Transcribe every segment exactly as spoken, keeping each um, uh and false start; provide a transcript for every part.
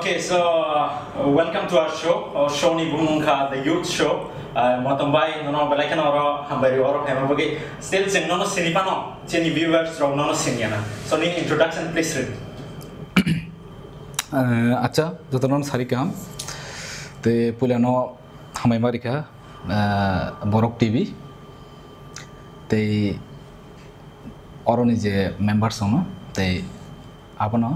Okay, so uh, welcome to our show. Our show ni bumung kha The Youth Show. Uh, Motom bai nono belai kheno oro hambai ri oro phaima bagwi. Still chwng nono sini pano chini viewers rok nono sini yana. So nini introduction please read. Uh, acha jotono sari kam. Te puila no hambai ma rikha uh, Borok T V. Tei oroni je members ono tei abono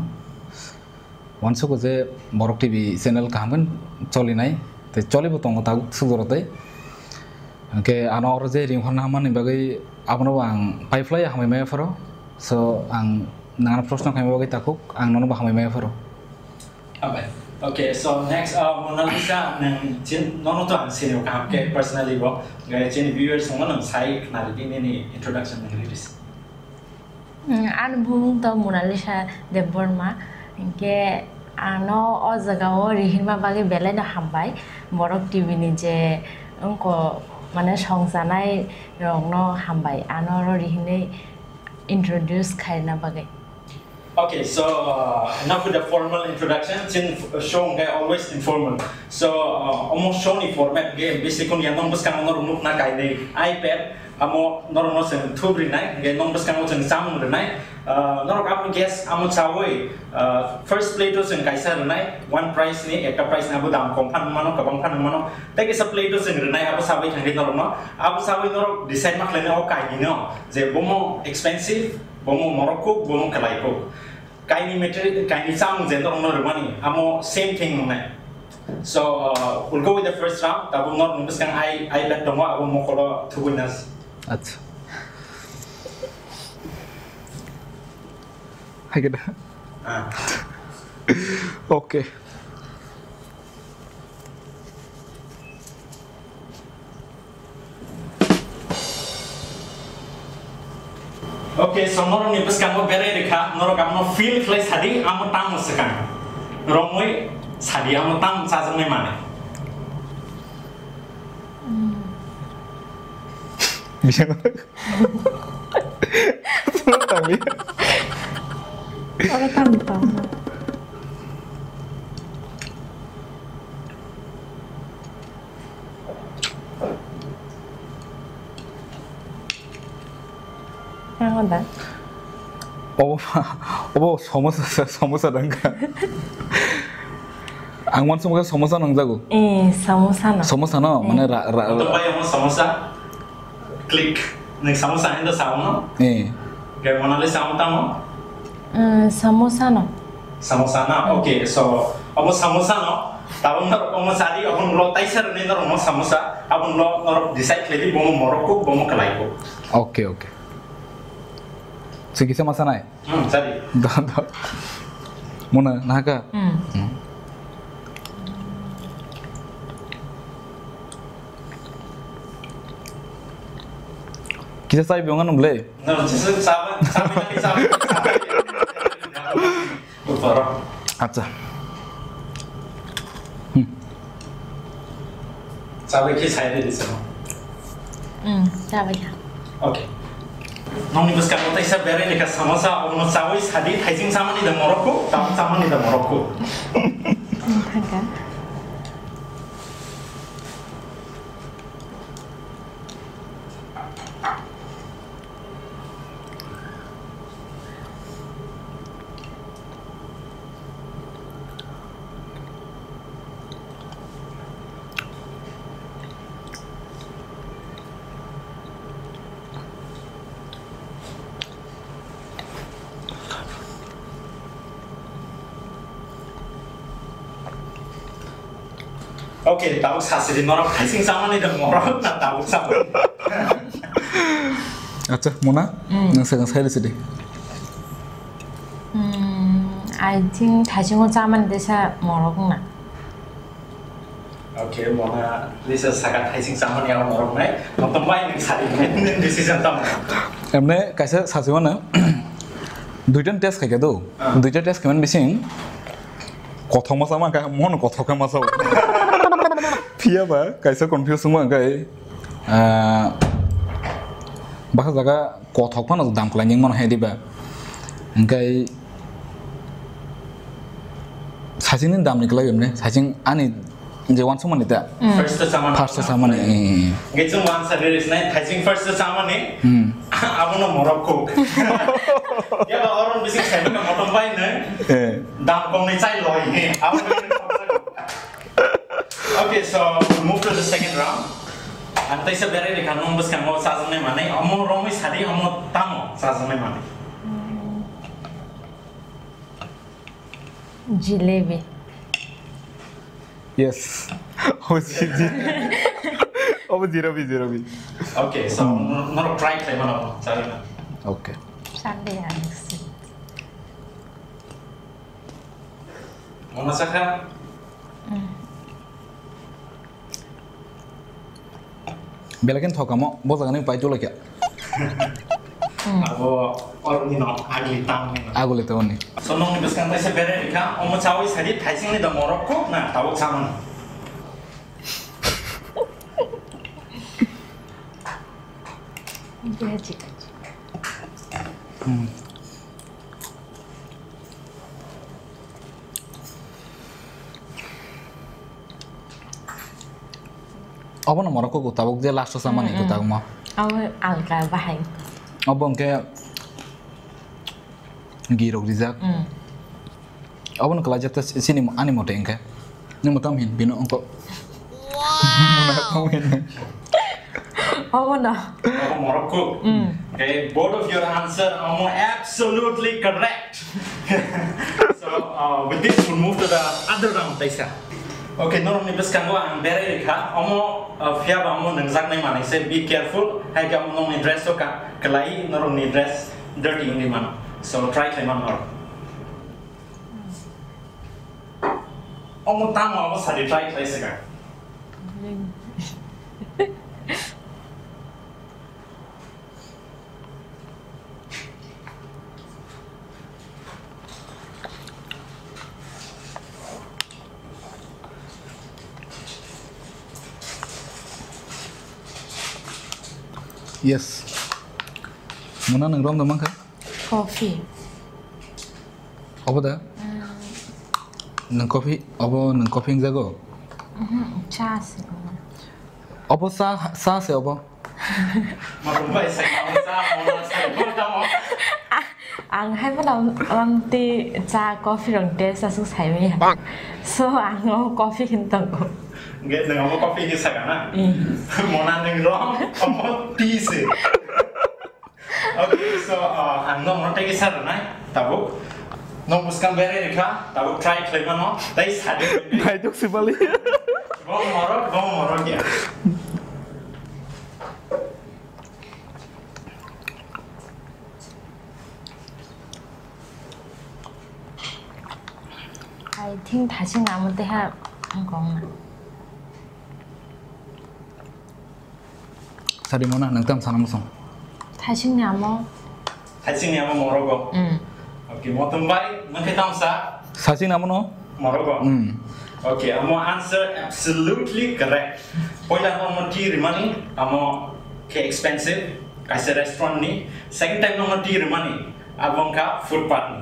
uansugo je Borok T V channel kaham khe cholinai tei cholibo tongo tabuk sujoro tei. Hwnkhe ano oro je ringhorna hammani bagwi abono bo ang paiphlai hambai maya phoro. So ang nangno proshno khaima bagwi takhuk ang nono bo hambai maya phoro. Hambai. Okay, so next uh, Monalisa, nang chin nono to ang sini kaham khe personally bo. Gai chini viewers no nang sai khnari di nini introduction nang release. Mm, ani bumung to Monalisa Debbarma. Hingke ano o jaga o rihinma bagwi belai no hambai. Borok T V ni je wngko mane songchanai rok no hambai. Ano oro rihinwi introduce khaina bagwi. Okay, so uh, enough with the formal introduction. Chin show ngai always informal. So uh, omo show ni format ge bisi kun yang nong bwskango norok nukna kainwi iPad amo norok no chwng thup rinai, ge nong bwskango chwng chamung rinai. Uh, norok amo guest amo chawi uh, first plate o chwng kaisa rinai, one price ni, ekta price ni abo dam kom phan mano, kwbang phan mano. Tei kisa plate o chwng rinai abo sabai thangwi norok no, abo sabai norok decide ma khlainai o kainwi no je bomo expensive, bomo morok kuk, bomo kwlai kuk. Kaini material, kaini chamung je norok no rwmani, amo same thing wngnai. So uh, we'll go with the first round. Tabuk norok no bwskang ai ai bet tongo, abo mokolo thugui nas. Acha. Hai keda. Ah. Okay. Okay, so norok ni bwskango berai rikha, norok amo feel khlai sadi, amo tamo swkang. Romwi sadi, amo tamo chajaknai manwi. Bisa. Oro tamo tamo. Ang da. Obo, obo samosa, samosa dangka. Ang uansukha samosa nangjago. Eh, samosa no. Samosa no, eh. Mane ra, ra, ra. Samosa. Click. Nang samosa hinda sao no? Eh. Kaya Monalisa amo tamo? Eh, samosa no. Samosa na? Okay, so abo samosa no. Tabuk norok omo sadi, abo norok taisa rwnai norok no samosa. Abo norok decide khlai di, bomo morok kuk, bomo kwlai kuk. Okay, okay. Chikisa masa nai? Hmm, sadi. Da, da. Muna, nahaka? Hmm. Hmm. Kisa sai biongan nung le? No, just sabi, sabi na sabi. Utara. Acha. Hmm. Sabi ki sai de disa. Hmm, sabi ya. Okay. Nongni bwskango teisa berai lekha samosa, omo chawi sadi, thaising samani da morokko, tam samani da morokko. Hmm, thangka. Okay, tabuk sasiri norok thaising samani da morok na tabuk samani. Acha, Mona, hmm, nang sakang sai risi di. Hmm, I think thaisingo chamani desa morok na. Okay, Mona, Lisa saka thaising chamani abo norok nai. Motom bai nang sari nai, nini decision tamo. Emne kaisa sasi mano, duita test khaikha do. Ah. Duita test khaimani bising kothok masa mankha, mono kothok khe masa. Phiya ba kaisa confuse wngma hwnkhe, ah, baksa jaga kothok phano dam kwlai ning mano hai diba. Hwnkhe Thaising ni dam ni kwlai bemne, thaising ani je wansuk mani ta. Mm. First to chamani. First to chamani, eh, eh, eh. Nge chung wansa ri ri sinai, thaising first to chamani. Hmm. Abono morok kuk. Ya ba oron bising sai ka motom bai ne. Eh. Dam kom ni chai loi ne. Abono. Okay, so we move to the second round. Ang taisa berai rikha nung bwskango chajaknai manwi, omo romwi sadi, omo tamo chajaknai manwi. Jalebi. Yes. Obo ji-, ji-, obo jirobi, jirobi. Okay, so, hmm, nor-, norok try khlai mano, chari na. Okay. Chandi ang si. Mona sakha? Hmm. Belai khe thokamo, bo jaga ni pai tula khe. Hmm. Abo oroni no, agli town ni no. Agli town ni. So, nong ni bwskang taisa berai rikha, omo chawi sadi thaising ni da morok kuk na, tabuk samani. Beji. Hmm. Obono morok kuk tabuk je last o chamani, hmm, hmm, kwtakma. Abo alka bahai. Obo hwnkhe girok rijak. Hmm. Obono kwlaijak ta chini ani mote hwnkhe. Nwng bo tamo hin bino wngkok. Wow! Tamo hin. Obono. Obo morok kuk. Hmm. Okay, both of your answer are absolutely correct. So, uh, with this, we'll move to the other round, taisa. Okay, norokni bwskango ang berai rikha. Omo, uh, phiya ba omo nangjaknai manwi se, be careful. Hai khe omo nokni dress o ka-, kwlai, norokni dress dirty wngwi mano. So, try khlai man norok. Omo tamo abo sadi try khlai se ka. Yes. Mona nang rom da mangkha? Coffee. Obo da? Mm. Nang coffee, obo nang coffee wngjago? Mhm, cha se obo. Obo cha, cha se obo? Matung bai sai, obo cha, obo cha, obo tamo. Ang hai phano lamti cha coffee rok taste aswk sai manya. Bang. So, ang o coffee hin tongo. Ge, nang obo coffee hin saka na? Mm. Mona nang rom, obo tea se. Okay, so, uh, ang nokno tei kisa rwnai, tabuk. Nok bwskang berai rikha, tabuk try khlai mano, tei sadi. Naithok se bali. Bo morok, bo morok ya. I think thaising namo teha wngkong na. Sadi mona, nang tam sana musong. Thaising ni amo. Thaising ni amo morogo. Mm. Okay, motom bai, nang khe tam sa? Thaising ni amo no? Morogo. Mm. Okay, amo answer absolutely correct. Poila no mo tea rimani, amo khe expensive, kaisa restaurant ni. Second time no mo tea rimani, Abo wngkha footpath ni.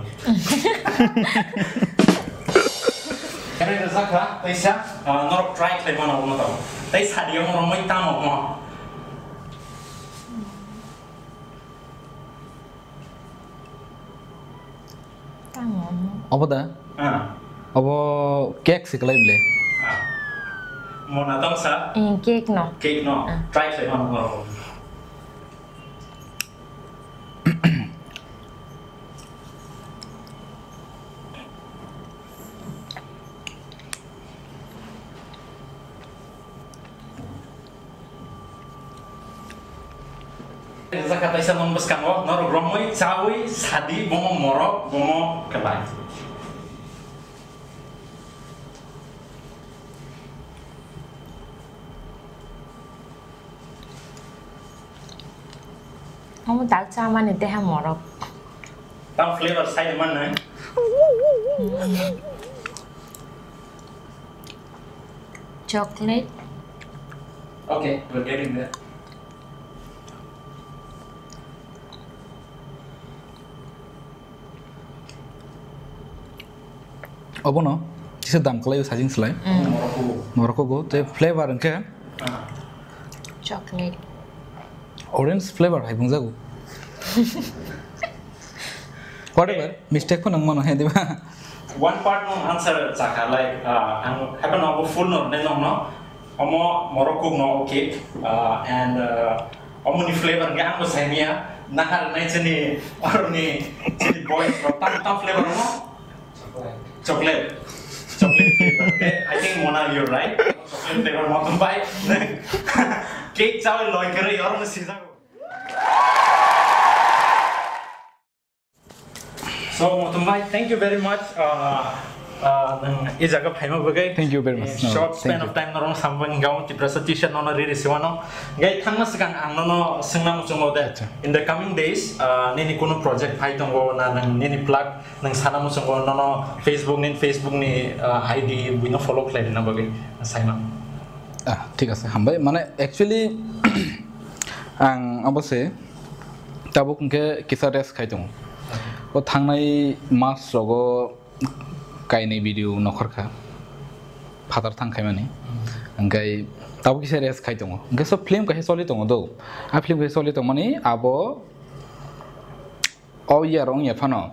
Kene rwjak kha, teisa, ah, norok try khlai mano omo tamo. Tei sadi omo romwi tamo omo. Tamo omo. Obo da? Ah. Obo cake se kwlai bwle. Ah. Mona tong sa? Eh, cake no. Cake no. Ah. Try khlai mano omo. Jaka taisa nong bwskango norok romwi chawi sadi bomo morok bomo kwlai. Omo tak chamani teha morok. Tam flavor sai man nai. Chocolate. Okay, we're getting there. Obono Kisa dam kwlai sajing slai. Morocco. Morocco go te flavor hwnkhe chocolate. Orange flavor hai bungjago. Whatever, mistake phano wngmano hai diba? One part no answer chakha, like, uh, ang happen no full no ne no no. Omo Morocco no cake, uh, and, uh, omo ni flavor nge ang bo saimia, nahar nai chini, oroni chini boys ro tam tam flavor no. Chocolate. Chocolate flavor. Eh, I think Mona, you're right. Chocolate flavor motom bai. Cake chawi loi kere yor mo sijago. So motom bai, thank you very much. Uh, uh, nang e jaga phaima bagwi. Thank you very much. Eh, no, short thank span you. Of time norong sambai gaon Tiprasa T-shirt nono riri siwano. Gai thangna sikang ang nono sengna muchungo de. Acha. In the coming days, uh, nini kuno project phai tongo na nang nini plug Nang sana muchungo nono Facebook ni, Facebook ni, uh, I D buino follow khlai rina bagwi saima. Ah, thik ase, hambai. Mane, actually, ang abo se tabuk hwnkhe kisa rest khai tongo. O thangnai mas rogo kainwi video nokhor kha. Phatar thang khaimani. Hwnkhe tabuk kisa rest khai tongo. Hwnkhe so film kaisa choli tongo do. A film kaisa choli tongmani abo O year wngya phano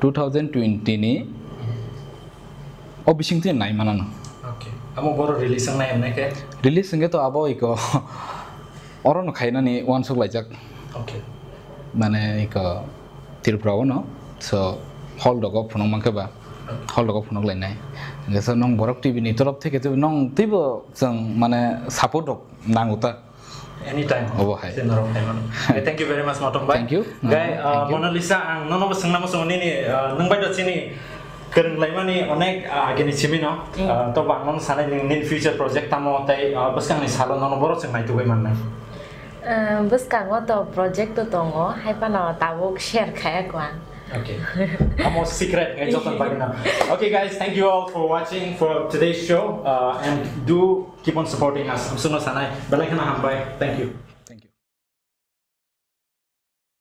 two thousand twenty ni o bising twi nai manano. Okay. Amo boro release wngnai hwnwi khe? Release hwnkhe to abo iko oro no khainani uansuk laijak. Okay. Mane iko Tripura o no. So hall rogo phunuk mankhe ba. Okay. Hall rogo phunuk lainai. Hwnkhe so nong borok T V ni torop theke twi nong twibo chwng mane support rok nango ta. Anytime. Obo hai. Tei norok hai mano. Eh, thank you very much, Motom bai. Thank you. Gai, uh, thank you. Monalisa, ang nono bo swngna muchungo nini, uh, nwng bai do chini kwrwng laimani onek, uh, agini simi no. Mm. Uh, to bo ang nono sanai nini, nini future project tamo tei, uh, bwskangni salo nono boro chwng naitugwi mannai. Uh, bwskango to project to tongo, hai phano tabuk share khaya ko ang. Okay. Amo secret ngai joton bagwi na. Okay, guys, thank you all for watching for today's show, uh, and do keep on supporting us. Amsukno sanai, belai kheno hambai. Thank you.